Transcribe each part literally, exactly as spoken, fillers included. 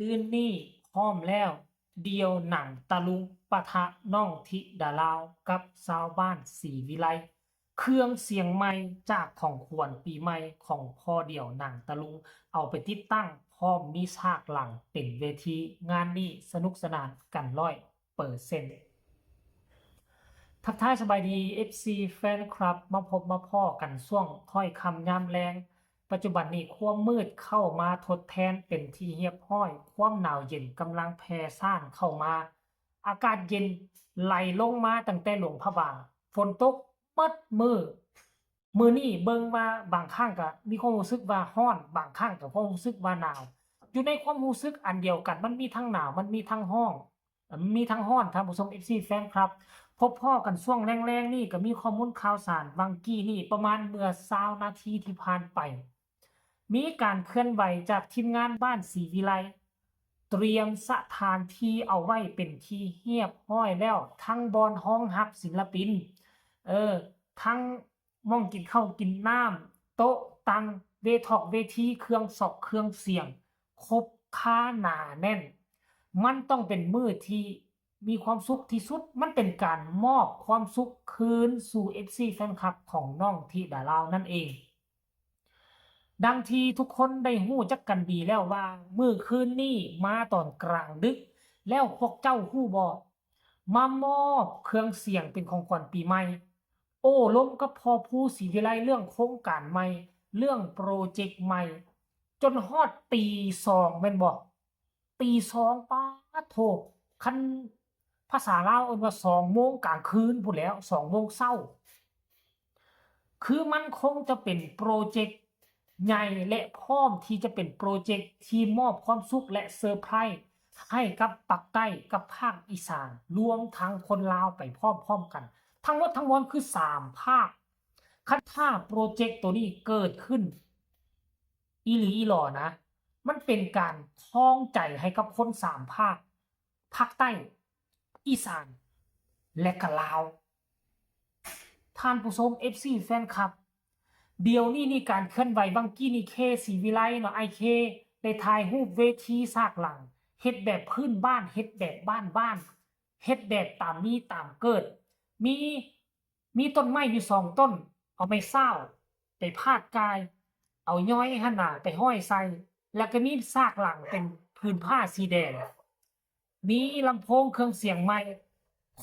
ตื่นนี้พร้อมแล้ว เดี่ยวหนังตะลุงปะทะน้องธิดาลาวกับชาวบ้านศรีวิไล เครื่องเสียงใหม่จากของขวัญปีใหม่ของพ่อเดี่ยวหนังตะลุง เอาไปติดตั้งพร้อมมีฉากหลังเป็นเวที งานนี้สนุกสนานกันร้อยเปอร์เซ็นต์ ทักทายสบายดี เอฟซี แฟนคลับ มาพบมาพ้อกันช่วงค่อยค่ำยามแลง ปัจจุบันนี้ความมืดเข้ามาทดแทนเป็นที่เรียบร้อย ความหนาวเย็นกำลังแผ่ซ่านเข้ามา อากาศเย็นไหลลงมาตั้งแต่หลวงพระบาง ฝนตกเบิดมื้อ มื้อนี้เบิ่งว่าบางครั้งก็มีความรู้สึกว่าร้อน บางครั้งก็ความรู้สึกว่าหนาว อยู่ในความรู้สึกอันเดียวกัน มันมีทั้งหนาว มันมีทั้งร้อน มีทั้งร้อน ท่านผู้ชม เอฟซี แฟนคลับ พบพ้อกันช่วงแลงๆ นี่ก็มีข้อมูลข่าวสาร วังกี้นี่ประมาณเมื่อซาวนาทีที่ผ่านไป มีการเคลื่อนไหวจากทีมงานบ้านศรีวิไล เตรียมสถานที่เอาไว้เป็นที่เรียบร้อยแล้ว ทั้งบ่อนรองรับศิลปิน เออ ทั้งหม้องกินข้าวกินน้ำ โต๊ะตัง เวทอกเวที เครื่องซอกเครื่องเสียง ครบครันหนาแน่น มันต้องเป็นมื้อที่มีความสุขที่สุด มันเป็นการมอบความสุขคืนสู่ เอฟซี แฟนคลับของน้องธิดาลาวนั่นเอง ดังที่ทุกคนได้รู้จักกันดีแล้วว่า มื้อคืนนี้มาตอนกลางดึก แล้วพวกเจ้ารู้บ่ มามอบเครื่องเสียงเป็นของขวัญปีใหม่ โอ้ลมกับพ่อภูศรีวิไลเรื่องโครงการใหม่ เรื่องโปรเจกต์ใหม่ จนฮอดตีสองแม่นบ่ ตีสอง ป๊าดโธ่ คันภาษาลาวเอิ้นว่าสองโมงกลางคืนพู้นแหล้ว สองโมงเช้า คือมันคงจะเป็นโปรเจกต์ใหญ่และพร้อมที่จะเป็นโปรเจกต์ที่มอบความสุขและเซอร์ไพรส์ให้กับปากใต้กับภาคอีสาน รวมทั้งคนลาวไปพร้อมๆ กัน ทั้งหมดทั้งมวลคือสามภาค คันถ้าโปรเจกต์ตัวนี้เกิดขึ้นอีหลีอีหลอนะ มันเป็นการครองใจให้กับคนสามภาค ภาคใต้ อีสาน และก็ลาว ท่านผู้ชม เอฟซี แฟนคลับ เดี๋ยวนี้นี่การเคลื่อนไหว วังกี้นี่ เค ศรีวิไลเนาะ ไอ้ เค ได้ถ่ายรูปเวทีฉากหลัง เฮ็ดแบบพื้นบ้าน เฮ็ดแบบบ้านๆ เฮ็ดแบบตามมีตามเกิด มี มีต้นไม้อยู่สองต้น เอาไม้ซาวไปพาดกาย เอาย้อยหั่นน่ะไปห้อยใส่ แล้วก็มีฉากหลังเป็นผืนผ้าสีแดง มีลำโพงเครื่องเสียงใหม่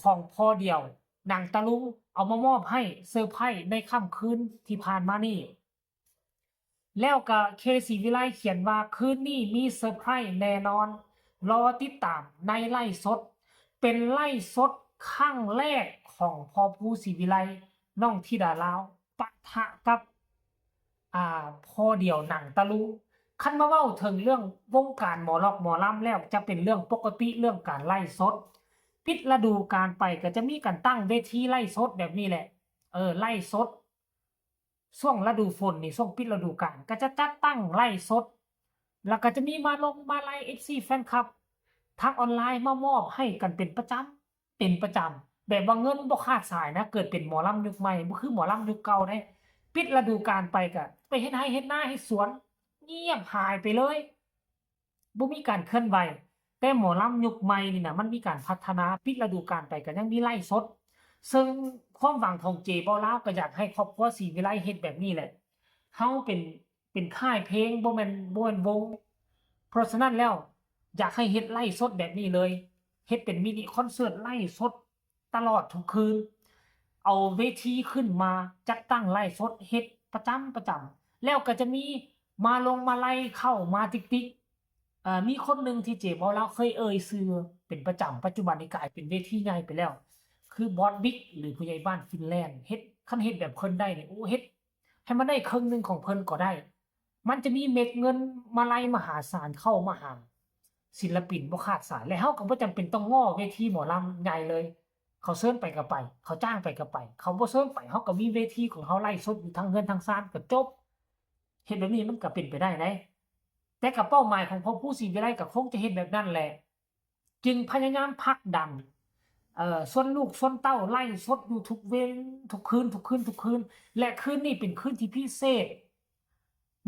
ของพ่อเดี่ยวหนังตะลุง เอามามอบให้เซอร์ไพรส์ในค่ำคืนที่ผ่านมานี้ แล้วก็ เค ศรีวิไลเขียนว่า คืนนี้มีเซอร์ไพรส์แน่นอน รอติดตามในไลฟ์สด เป็นไลฟ์สดครั้งแรกของพ่อภูศรีวิไล น้องธิดาลาว ปะทะกับ อ่า พ่อเดี่ยวหนังตะลุง คันมาเว้าถึงเรื่องวงการหมอล็อกหมอลำแล้ว จะเป็นเรื่องปกติเรื่องการไลฟ์สด ปิดฤดูกาลไปก็จะมีการตั้งเวทีไลฟ์สดแบบนี้แหละ เออ ไลฟ์สด ช่วงฤดูฝนนี่ ช่วงปิดฤดูกาล ก็จะจัดตั้งไลฟ์สด แล้วก็จะมีมาลงมาลัย เอฟซี แฟนคลับ ทางออนไลน์มามอบให้กันเป็นประจำ เป็นประจำ แบบว่าเงินบ่ขาดสายนะ เกิดเป็นหมอลำยุคใหม่ บ่คือหมอลำยุคเก่าเด้ ปิดฤดูกาลไปก็ไปเฮ็ดไร่เฮ็ดนาเฮ็ดสวน เงียบหายไปเลย บ่มีการเคลื่อนไหว แต่หมอลำยุคใหม่นี่นะ มันมีการพัฒนา ปิดฤดูกาลไปก็ยังมีไลฟ์สด ซึ่งความหวังของเจบ่าวลาวก็อยากให้ครอบครัวศรีวิไลเฮ็ดแบบนี้แหละ เฮาเป็น เป็นค่ายเพลง บ่แม่น บ่แม่นวง เพราะฉะนั้นแล้ว อยากให้เฮ็ดไลฟ์สดแบบนี้เลย เฮ็ดเป็นมินิคอนเสิร์ตไลฟ์สดตลอดทุกคืน เอาเวทีขึ้นมาจัดตั้งไลฟ์สดเฮ็ดประจำประจำ แล้วก็จะมีมาลงมาลัยเข้ามาติกๆ เอ่อ มีคนหนึ่งที่เจบ่าวลาวเคยเอ่ยชื่อเป็นประจำ ปัจจุบันนี้กลายเป็นเวทีใหญ่ไปแล้ว คือบอสบิ๊ก หรือผู้ใหญ่บ้านฟินแลนด์ เฮ็ด คันเฮ็ดแบบเพิ่นได้นี่ โอ้ เฮ็ดให้มันได้ครึ่งหนึ่งของเพิ่นก็ได้ มันจะมีเม็ดเงินมาลัยมหาศาลเข้ามาหาศิลปินบ่ขาดสาย และเฮาก็บ่จำเป็นต้องง้อเวทีหมอลำใหญ่เลย เขาเชิญไปก็ไป เขาจ้างไปก็ไป เขาบ่เชิญไป เฮาก็มีเวทีของเฮาไลฟ์สดอยู่ทางเฮือนทางซานก็จบ เฮ็ดแบบนี้มันก็เป็นไปได้ได๋ แต่ก็เป้าหมายของพ่อภูศรีวิไลก็คงจะเฮ็ดแบบนั้นแหละ จึงพยายามผลักดัน เอ่อ ชวนลูกชวนเต้าไลฟ์สดอยู่ทุกเว็น ทุกคืน ทุกคืน ทุกคืน และคืนนี้เป็นคืนที่พิเศษ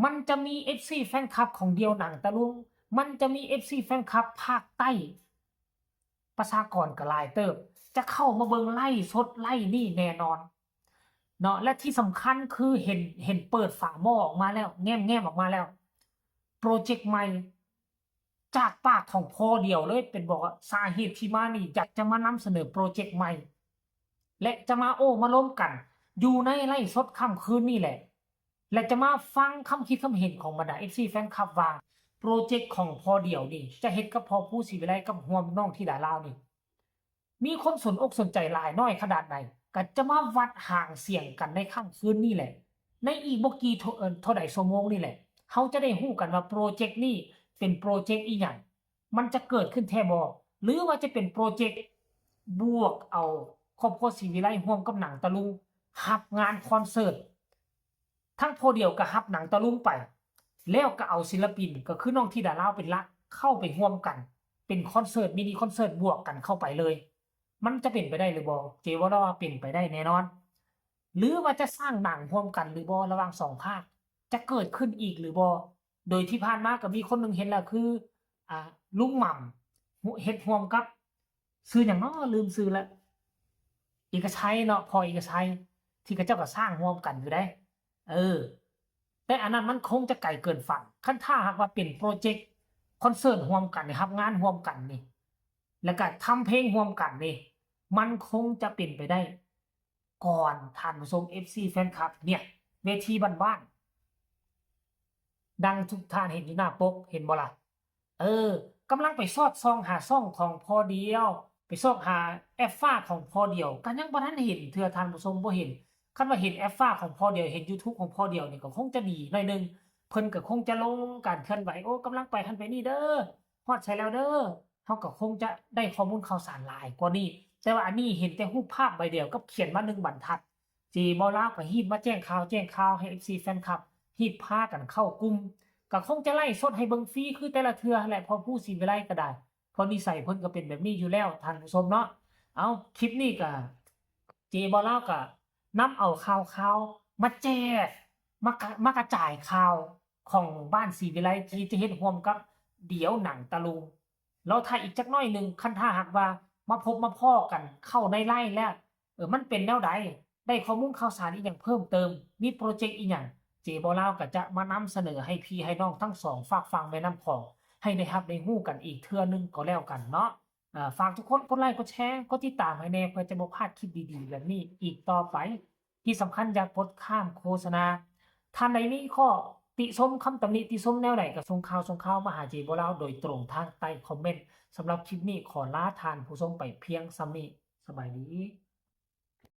มันจะมี เอฟซี แฟนคลับของเดี่ยวหนังตะลุง มันจะมี เอฟซี แฟนคลับภาคใต้ ประชากรก็หลายเติบ จะเข้ามาเบิ่งไลฟ์สดไลฟ์นี่แน่นอนเนาะ และที่สำคัญคือเห็น เห็นเปิดฝาหม้อออกมาแล้ว แง้มๆออกมาแล้ว โปรเจกต์ใหม่ จากปากของพ่อเดี่ยวเลย เป็นบอกว่าสาเหตุที่มานี่ อยากจะมานำเสนอโปรเจกต์ใหม่ และจะมาโอ้มาล้มกัน อยู่ในไลฟ์สดค่ำคืนนี่แหละ และจะมาฟังคำคิดคำเห็นของบรรดา เอฟซี แฟนคลับว่า โปรเจกต์ของพ่อเดี่ยวนี่ จะเฮ็ดกับพ่อภูศรีวิไลกับฮวมน้องธิดาลาวนี่ มีคนสนอกสนใจหลายน้อยขนาดใด ก็จะมาวัดหางเสียงกันในค่ำคืนนี่แหละ ในอีกบ่กี่เท่าเอ่อเท่าใดชั่วโมงนี่แหละ เฮาจะได้ฮู้กันว่าโปรเจกต์นี่เป็นโปรเจกต์อีหยัง มันจะเกิดขึ้นแท้บ่ หรือว่าจะเป็นโปรเจกต์บวกเอาครอบครัวศรีวิไลร่วมกับหนังตะลุง รับงานคอนเสิร์ต ทั้งพ่อเดี่ยวก็รับหนังตะลุงไป แล้วก็เอาศิลปิน ก็คือน้องธิดาลาวเป็นหลัก เข้าไปร่วมกัน เป็นคอนเสิร์ต มินิคอนเสิร์ตบวกกันเข้าไปเลย มันจะเป็นไปได้หรือบ่ เจว่าเราว่าเป็นไปได้แน่นอน หรือว่าจะสร้างหนังร่วมกันหรือบ่ ระหว่างสองภาค จะเกิดขึ้นอีกหรือบ่ โดยที่ผ่านมาก็มีคนหนึ่งเห็นแล้วคือ อ่า ลุงหม่ำ เฮ็ดร่วมกับ ชื่อหยังน้อ ลืมชื่อแล้ว เอกชัยเนาะ พ่อเอกชัย ที่เขาเจ้าก็สร้างร่วมกันอยู่เด้ เออ แต่อันนั้นมันคงจะไกลเกินฝัน คันถ้าหากว่าเป็นโปรเจกต์คอนเสิร์ตร่วมกันนี่ รับงานร่วมกันนี่ แล้วก็ทำเพลงร่วมกันนี่ มันคงจะเป็นไปได้ ก่อนท่านผู้ชม เอฟซี แฟนคลับ เนี่ย เวทีบ้านๆ ดังทุกท่านเห็นอยู่หน้าปก เห็นบ่ล่ะ เออ กำลังไปซอดส่องหาช่องของพ่อเดี่ยว ไปซอกหาแอปฟ้าของพ่อเดี่ยว ก็ยังบ่ทันเห็นเทื่อ ท่านผู้ชมบ่เห็น คันว่าเห็นแอปฟ้าของพ่อเดี่ยว เห็น YouTube ของพ่อเดี่ยวนี่ก็คงจะดีหน่อยหนึ่ง เพิ่นก็คงจะลงการเคลื่อนไหว โอ้ กำลังไปหั้นไปนี่เด้อ ฮอดไสแล้วเด้อ เฮาก็คงจะได้ข้อมูลข่าวสารหลายกว่านี้ แต่ว่าอันนี้เห็นแต่รูปภาพใบเดียวกับเขียนมาหนึ่งบรรทัด เจบ่าวลาวก็รีบมาแจ้งข่าวแจ้งข่าวให้ เอฟซี แฟนคลับ รีบพากันเข้ากลุ่ม ก็คงจะไลฟ์สดให้เบิ่งฟรีคือแต่ละเทื่อหั้นแหละ พ่อภูศรีวิไลก็ได้ เพราะนิสัยเพิ่นก็เป็นแบบนี้อยู่แล้ว ท่านผู้ชมเนาะ เอา คลิปนี้ก็ เจบ่าวลาวก็นำเอาข่าวๆ มาแจก มากะ มากระจายข่าวของบ้านศรีวิไลที่จะเฮ็ดร่วมกับเดี่ยวหนังตะลุง แล้วถ้าอีกจักหน่อยหนึ่ง คันถ้าหากว่ามาพบมาพ้อกันเข้าในไลน์แล้ว เออ มันเป็นแนวใด ได้ข้อมูลข่าวสารอีหยังเพิ่มเติม มีโปรเจกต์อีหยัง เจบ่าวลาวก็จะมานำเสนอให้พี่ให้น้องทั้งสองฝากฝั่งแม่น้ำขวาง ให้ได้รับได้ฮู้กันอีกเทื่อหนึ่งก็แล้วกันเนาะ อ่า ฝากทุกคนกดไลค์กดแชร์ กดติดตามให้แน่ เพื่อจะบ่พลาดคลิปดีๆ แบบนี้อีกต่อไป ที่สำคัญอย่ากดข้ามโฆษณา ท่านใดมีข้อติชมคำตำหนิติชมแนวใดก็ส่งข่าวส่งข่าวมาหาเจบ่าวลาวโดยตรงทางใต้คอมเมนต์ สำหรับคลิปนี้ขอลาท่านผู้ชมไปเพียงส่ำนี้ สบายดี